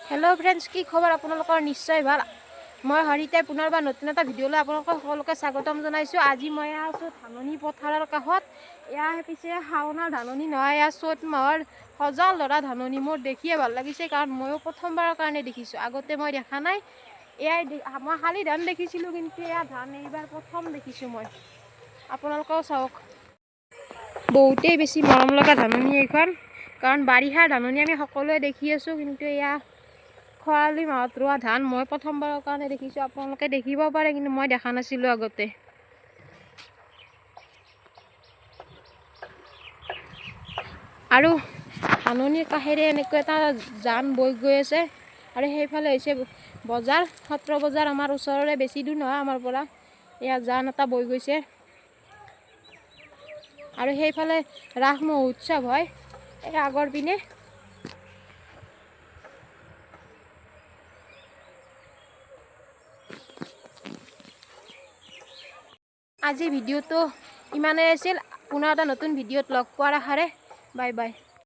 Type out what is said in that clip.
Hello' friends, কি খবৰ আপোনালোকৰ? নিশ্চয় ভাল। মই হৰিতাই পুনৰবাৰ নতুন এটা ভিডিঅ'লৈ আপোনালোকক সকলোকে স্বাগতম জনাইছোঁ। আজি মই আছোঁ ধাননি পথাৰৰ কাষত। এয়া পিছে শাওণৰ ধাননি নহয়, এয়া চ'ত মাহৰ সজাল ধৰা ধাননি। মোৰ দেখিয়ে ভাল লাগিছে, কাৰণ ময়ো প্ৰথমবাৰৰ কাৰণে দেখিছোঁ, আগতে মই দেখা নাই। এয়াই মই শালি ধান দেখিছিলোঁ, কিন্তু এয়া ধান এইবাৰ প্ৰথম দেখিছোঁ মই। আপোনালোকেও চাওক, বহুতেই বেছি মৰম লগা ধাননি এইখন। কাৰণ বাৰিষাৰ ধাননি আমি সকলোৱে দেখি আছোঁ, কিন্তু এয়া খৰালি মাহত ৰোৱা ধান মই প্ৰথমবাৰৰ কাৰণে দেখিছোঁ। আপোনালোকে দেখিব পাৰে, কিন্তু মই দেখা নাছিলোঁ আগতে। আৰু ধাননিৰ কাষেৰে এনেকুৱা এটা জান বৈ গৈ আছে। আৰু সেইফালে হৈছে বজাৰ, সত্ৰ বজাৰ আমাৰ ওচৰৰে, বেছি দূৰ নহয় আমাৰ পৰা। এয়া জান এটা বৈ গৈছে। আৰু সেইফালে ৰাস মহোৎসৱ হয় এই আগৰ পিনে। আজি ভিডিঅ'টো ইমানেই আছিল। পুনৰ এটা নতুন ভিডিঅ'ত লগ পোৱাৰ আশাৰে বাই বাই।